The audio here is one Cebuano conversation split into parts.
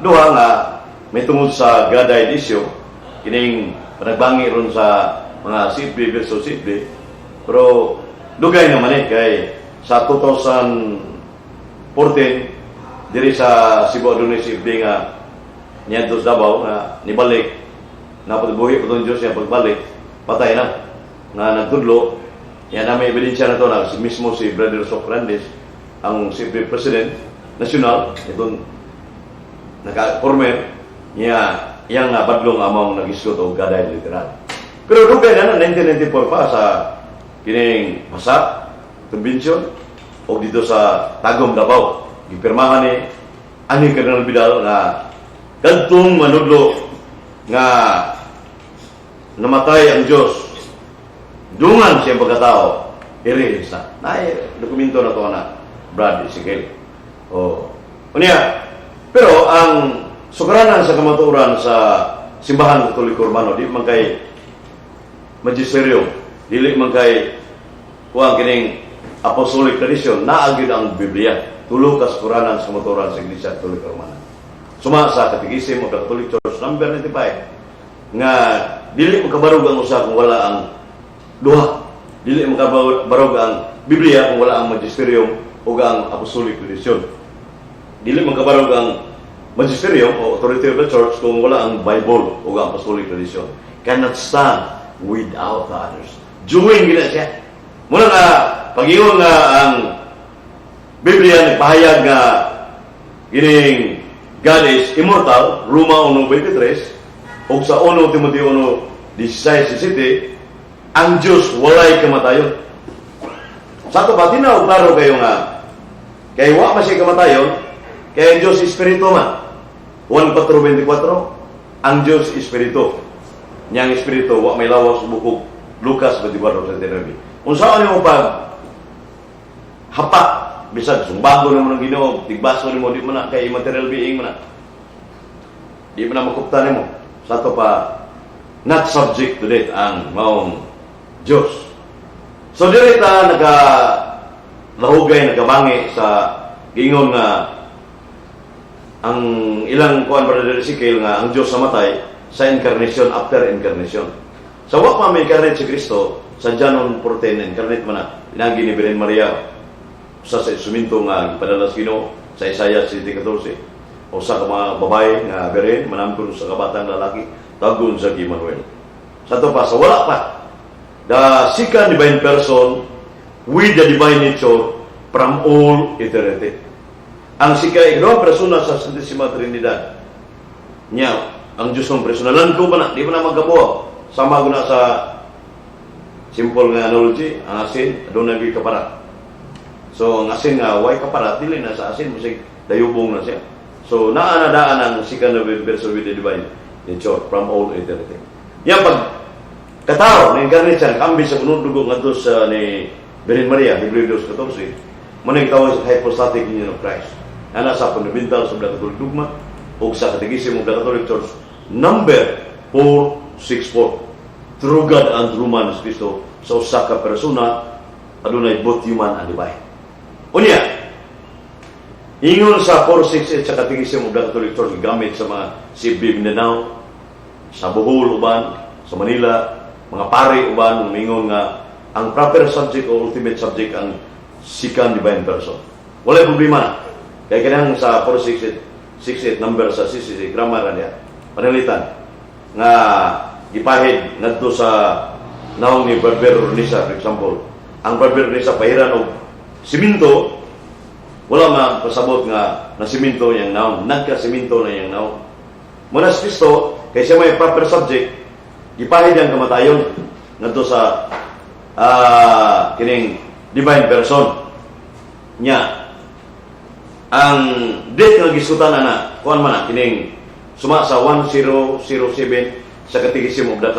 Duha nga may tungod sa God-died issue, kining panagbangi ron sa mga CFB versus CFB, pero dugay naman eh, kay sa 2014 diri sa Cebu adunay CFB nga niadto sa Davao nga nibalik, napatbuhi pa tong Diyos niya. Pagbalik, patay na nga nagtudlo yan na. May ebidensya na to na si mismo si Brother Socrates, ang CFB President National itong naka-former niya, iyang nga badlong among nagisgot og God died literal. Pero dugay na na, 1994 pa sa kining Basa Convention o dito sa Tagum, Davao, gipirmahan ni ani Cardinal Vidal nga kadtong manudlo nga namatay ang Diyos dungan siyang pagkatao, i-release na. Naay dokumento na to na, Brad Ezekiel. O unya, pero ang sukaranan sa kamatuoran sa Simbahan Katoliko Romano, di man kay magisterium, dili man kay kuang kining apostolic tradition, naa gyud ang Biblia. Tulo ka sukaranan sa kamatuoran sa Iglesia Katolika Romana. Suma sa Catechism of the Catholic Church number 95 nga dili makabarog ang usa kung wala ang duha. Dili makabarog ang Biblia kung wala ang magisterium o ang apostolic tradition. Dili makabarog ang magisterium o authority of the church kung wala ang Bible o ang apostolic tradition. Cannot stand without the others. Join gina siya. Muna nga, pag-ingon nga ang Biblia nagpahayag nga gining God is immortal, Roma 1.23, o sa 1 Timoteo 1.16, ang Diyos walay kamatayon. Sa ato ba, tinaw klaro kayo nga, kay wa man siya kamatayon, kaya ang Diyos Espiritu man. 1.4.24, ang Diyos Espiritu. Niyang Espiritu, wa may lawas bukog. Lucas 24.39. Unsaon nimo pag hapak, bisag sumbago nimo ng Ginoo, tigbaso nimo, di mo na kay material being mo na. Di mo na makupta nimo. Sa ato pa, not subject to death ang maong Diyos. So diri ta naga lahugay, nagabangi sa giingon nga ang ilang kuan, Brother Ezekiel, nga ang Diyos namatay sa incarnation, after incarnation. Sa wa pa may incarnate si Kristo, sa John 14, incarnate man na, pinagi ni Birhen Maria sa instrumento nga gipadala sa Ginoo sa Isaiah 7:14. O sa mga babae nga birhen, manamkon sa kabatang lalaki, tagon sa Emmanuel. Sa to pa, sa wala pa, the second divine person with the divine nature from all eternity. Ang sika ikaduhang persona sa Santissima Trinidad. Nya, ang Diyos ng persona. Langko ba na? Di ba na magkabuha? Sama ko na sa simple nga analogy, ang asin, aduna gyud kaparat. So, ang asin nga, way kaparat, dili na sa asin, masig dayubong na siya. So, naa na daan ang second person with the divine nature from all eternity. Yan pag katao, na incarnate siya, kambi sa punong dugo ngadto sa ni Birhen Maria, Hebreo 2.14, mo na tawag sa hypostatic union of Christ. Ana sa Fundamentals of the Catholic Dogma o sa Catechism of the Catholic Church number 464. True God and true man is Kristo sa usa ka persona, adunay both human and divine. Unya, ingon sa 468 sa Catechism of the Catholic Church, gamit sa mga CFB Mindanao, sa Bohol uban, sa Manila, mga pare uban, mingon nga ang proper subject o ultimate subject ang second divine person. Walay problema na. Kaya kanang sa 468 68 number sa CCC, grammar na niya, panalitan, nga gipahid ngadto sa naong ni Barber Nisa, for example. Ang Barber Nisa pahiran og siminto, wala mapasabot nga na siminto yang naong, nagka-siminto na yang naong. Muna si Kristo, kay siya may proper subject, gipahid ang kamatayon ngadto sa kining divine person nya. Ang death nga gisutan ana, kuan man na kining suma sa 1007 sa Catechism of the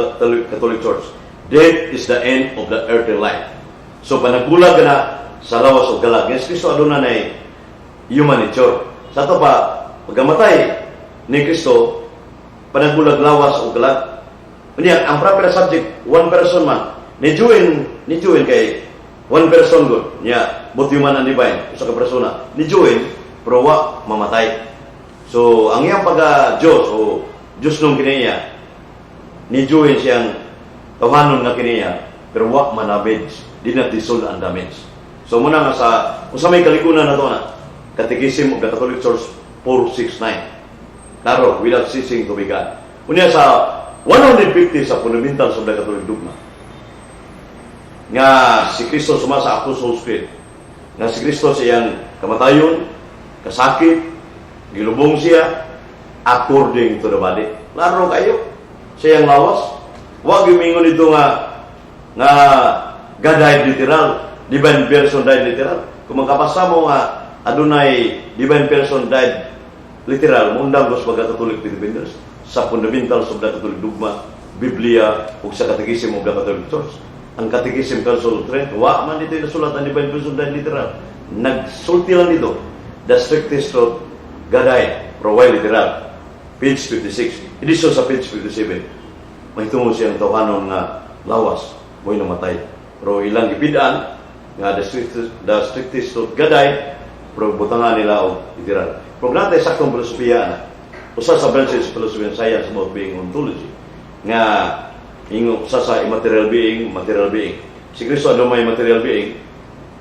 Catholic Church, death is the end of the earthly life. So panagbulag ka na sa lawas o kalag. Yes, Kristo aduna na human nature. Sa ato pa, pagkamatay ni Kristo, panagbulag lawas o kalag. Unya, ang proper subject, one person man. Ni join kay one person good. Nya, both human and divine, usa ka persona. Ni join, pero wa mamatay. So, ang iyang pagka Diyos o Diyos nung kiniya, ni join siyang tawhanon nga kiniya, pero wa manamage, di na dissolve and damage. So, muna nga sa, kung sa may kaligunan na to na, Catechism of the Catholic Church 469. Klaro, without ceasing to be God. Unya sa 150 sa Fundamentals of the Catholic Dogma, nga si Kristo suma sa Apostles' Creed, nga si Kristo sa iyang kamatayon, kasakit, gilubong siya, according to the body. Klaro kayo, sa iyang lawas. Wa gimingon dito nga God died literal, divine person died literal. Kung magkapasa mo nga adunay divine person died literal, muundang sa pagka-Catholic Defenders sa Fundamentals of the Catholic Dogma, Biblia, ug sa Catechism of the Catholic Church. Ang Catechism Council of Trent, wa man dito nasulat ang divine person died literal. Nagsulti lang dito, the strictest truth, God died, pero why literal? Page 56. Edisyon sa page 57. Mahitungod siyang tawhanon nga lawas, mo'y namatay. Pero ilang gipid-an, nga the strictest truth, God died, pero butangan nila og literal. Pero naa tay saktong filosofiya na. Usa sa branches philosophy and science about being ontology. Nga ingo usa sa immaterial being, material being. Si Kristo ano may material being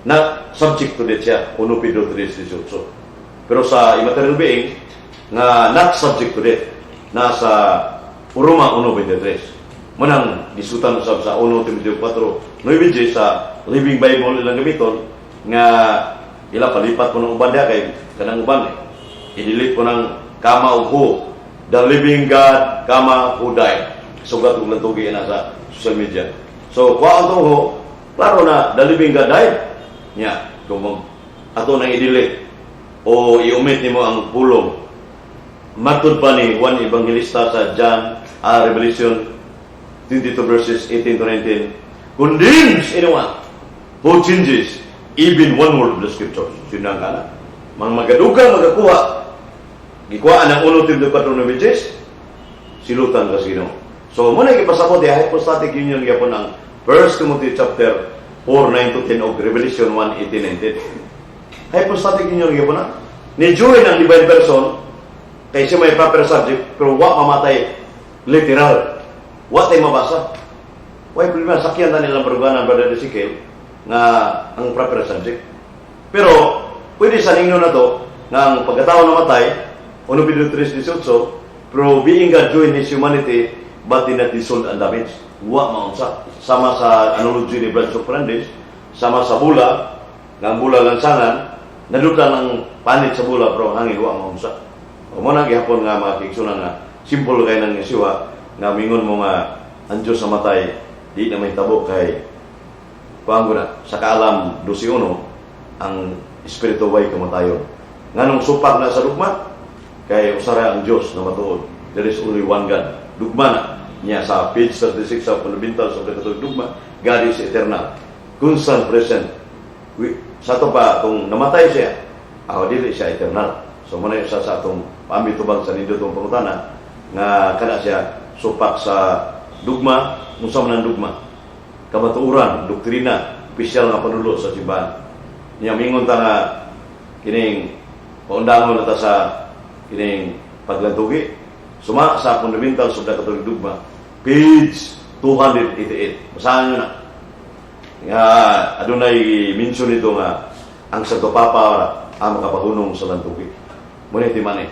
na subject to death siya, 1 Pedro 3:18. Pero sa immaterial being nga not subject to death, nasa Roma 1:23. Manang gisutan usab sa 1 Timoteo 4:9 sa Living Bible ilang gamiton nga ila palipat po ng uban diha kay kanang uban eh. I-delete po ng comma ug who. The living God, comma, who died. Sugat og lantugi na sa social media. So, kuha ang who, klaro na the living God died. Nya, kung ato nang i-delete o i-omit nimo ang pulong. Matud pa ni Juan Evangelista sa John, Revelation 22 verses 18 to 19, condemns anyone who changes even one word of the scriptures. Sino ang kana? Mga magadugang magakuha. Gikuhaan ang 1 Timoteo 4 silutan ka sa Ginoo. So, muna gipasabot di hypostatic union gyapon ang 1 Timothy chapter 4, 9 to 10 og Revelation 1, 18, 19. Hypostatic union gyapon na. Ni join ang divine person kay siya may proper subject pero wa mamatay literal. Wa tay mabasa. Way problema sakyan ta nilang baruganan, Brother Ezekiel, nga ang proper subject. Pero pwede sa ninyo na to nga ang pagkatao namatay 1 Pedro 3:18, pero being God join his humanity but did not dissolve and damage. Wa maunsa. Sama sa analogy ni Brad Fernandez, sama sa bula, nga ang bula lansangan, nadutan ang panit sa bula pero ang hangin wa maunsa. O mo na gihapon nga mga kaigsunan nga simple kay nang siwa nga mingon mo nga ang Diyos namatay di na mahitabo kay kuan ko na sa kaalam 12:1 ang espiritu way kamatayon. Nganong supak na sa dugma? Kay usara ang Diyos na matuod. There is only one God. Dugma na niya sa page 36 sa Fundamentals of the Catholic Dogma, God is eternal. Constant present. Sa ato pa, kung namatay siya, ako dili siya eternal. So, muna yung sa atong paambit tubang sa nindot pangutana, nga kana siya supak sa dugma, unsa man ang dugma? Kamatuoran, doktrina, opisyal nga panulo sa simbahan. Niya mingon ta nga kining paundangon na ta sa kining paglantugi. Suma sa Fundamentals of the Catholic Dogma, page 288. Basahan nyo na. Nga adunay mention nito nga ang Santo Papa ang makapahunong sa lantugi. Muna ti man eh.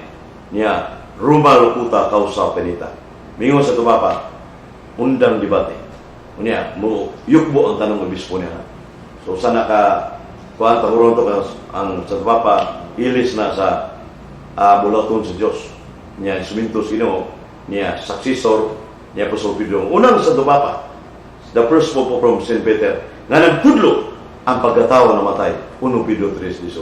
Niya, Roma locuta causa finita. Mingon sa Santo Papa, undang debate. Unya, mo yukbo ang tanong obispo niya. So sana ka kuan tahuron to ang Santo Papa ilis na sa bulaton sa Dios. Niya instrumento sa Ginoo, niya successor niya Apostol Pedro. Unang Santo Papa, the first Pope from St. Peter, nga nagtudlo ang pagkatao namatay. 1 Pedro 3:18.